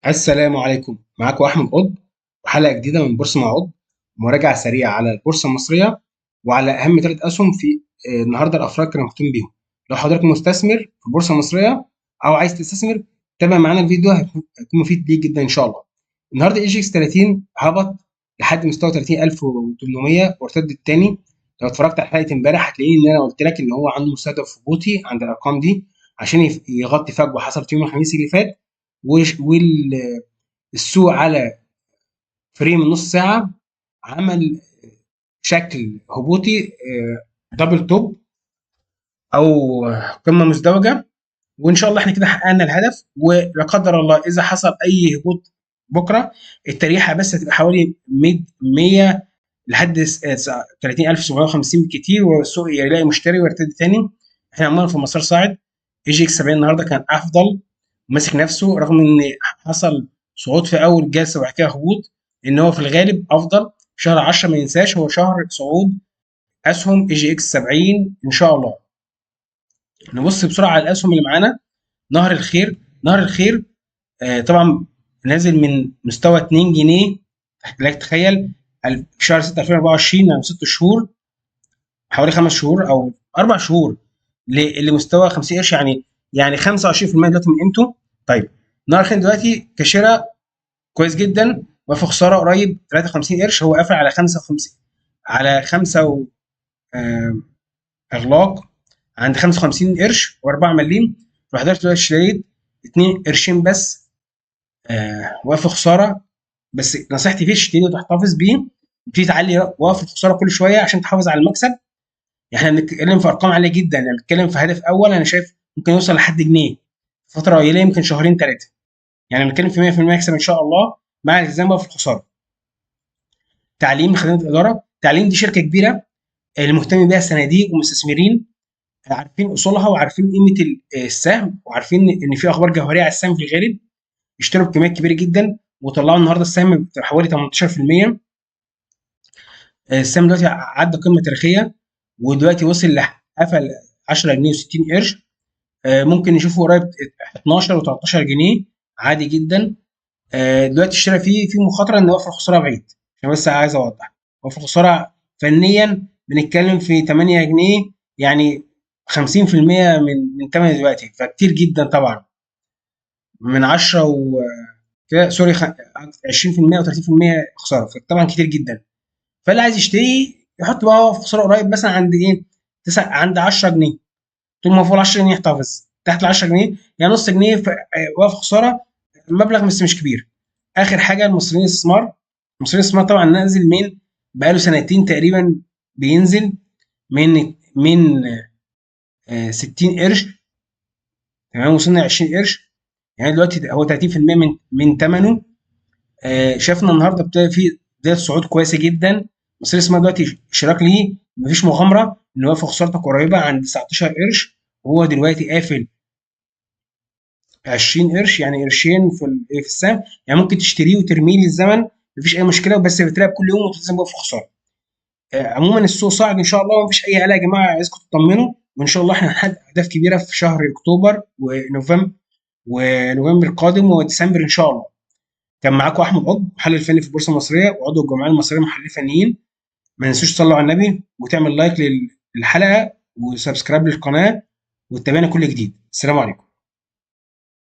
السلام عليكم، معاكم احمد قطب وحلقه جديدة من بورصة مع قطب. مراجعه سريعة على البورصة المصرية وعلى اهم 3 اسهم في النهارده الافراد كانوا مهتمين بيهم. لو حضرتك مستثمر في البورصة المصرية او عايز تستثمر تابع معانا الفيديو، هيكون مفيد ليك جدا ان شاء الله. النهارده EGX 30 هبط لحد مستوى 30800 وارتد الثاني. لو اتفرجت على حلقة امبارح هتلاقيني ان انا قلت لك ان هو عنده مستهدف هبوطي عند الارقام دي عشان يغطي فجوة حصلت يوم الخميس اللي فات، والسوق على frame النص ساعة عمل شكل هبوطي double top او قمة مزدوجة، وان شاء الله احنا كده حققنا الهدف. ولا قدر الله اذا حصل اي هبوط بكره التريحه بس هتبقى حوالي 100 لحد 30750 بالكتير، والسوق يلاقي مشتري ويرتد تاني. احنا عموما في مسار صاعد. EGX 70 النهارده كان افضل، ماسك نفسه رغم ان حصل صعود في اول جلسه وبعد كده هبوط، ان هو في الغالب افضل. شهر 10 ما ننساش هو شهر صعود اسهم EGX 70 ان شاء الله. نبص بسرعة على الاسهم اللي معانا. نهر الخير، نهر الخير طبعا نازل من مستوى 2 جنيه، لك تخيل في شهر 6 2024، يعني 6 شهور، حوالي 5 شهور او 4 شهور لمستوى 50 قرش، يعني 25% دلوقتي من قيمته. طيب نهر الخير دلوقتي كشراء كويس جدا، وفي خسارة قريب 53 قرش، هو قافل على 55 على 5 و اغلاق عند 55 قرش و4 مليم. لو حضرتك دلوقتي اشتريت 2 قرشين بس، وقف خسارة. بس نصيحتي فيه تشتري وتحتفظ بيه، تبتدي تعلي وقف الخسارة كل شوية عشان تحافظ على المكسب. احنا بنتكلم في ارقام عالية جدا، يعني بنتكلم في هدف اول انا شايف ممكن يوصل لحد جنيه فترة قليله، يمكن شهرين 3، يعني بنتكلم في 100% مكسب ان شاء الله مع الالتزام بقى في الخسارة. تعليم خدمات الادارة، تعليم دي شركة كبيرة اللي مهتم بيها صناديق ومستثمرين عارفين اصولها وعارفين قيمة السهم وعارفين ان في اخبار جوهرية على السهم. في الغالب اشتروا بكميات كبيرة جدا وطلعوا النهارده السهم بحوالي 18%. السهم دلوقتي عدى قمة تاريخية ودلوقتي وصل قفل 10 جنيه و60 قرش، ممكن نشوفه قريب 12 و13 جنيه عادي جدا. دلوقتي الشراء فيه في مخاطره ان وقف الخسارة بعيد، عشان بس عايز اوضح وقف الخسارة فنيا بنتكلم في 8 جنيه، يعني 50% من ثمن دلوقتي، فكتير جدا طبعا. من 10 و كده sorry 20% او 30% خسارة، فطبعا كتير جدا. فاللي عايز يشتري يحط بقى وقف خسارة قريب مثلا عند ايه؟ 9 عند 10 جنيه، طول ما فوق ال 10 جنيه يحتفظ، تحت ال 10 جنيه يعني نص جنيه وقف خسارة، مبلغ بس مش كبير. اخر حاجة المصريين الاستثمار، المصريين الاستثمار طبعا نازل من بقاله سنتين تقريبا، بينزل من 60 قرش، تمام، وصلنا 20 قرش، يعني دلوقتي هو 30% من ثمنه. شفنا النهارده ابتدى في بداية صعود كويسة جدا. المصريين الاستثمار دلوقتي شراك ليه مفيش مغامرة، ان هو في خسارتك قريبه عند 19 قرش، وهو دلوقتي قافل 20 قرش، يعني قرشين في السهم، يعني ممكن تشتريه وترميه للزمن مفيش اي مشكلة، بس بتراقب كل يوم وتلتزم بقى في الخسارة. عموما السوق صاعد ان شاء الله ومفيش اي قلق يا جماعة، عايزكم تطمنوا، وان شاء الله احنا هنحقق اهداف كبيرة في شهر اكتوبر ونوفمبر القادم وديسمبر ان شاء الله. كان معاكم احمد قطب، محلل فني في البورصة المصرية وعضو الجمعية المصرية للمحللين الفنيين. ما تنسوش تصلوا على النبي وتعمل like للحلقة و subscribe للقناة وتتابعنا كل جديد. السلام عليكم.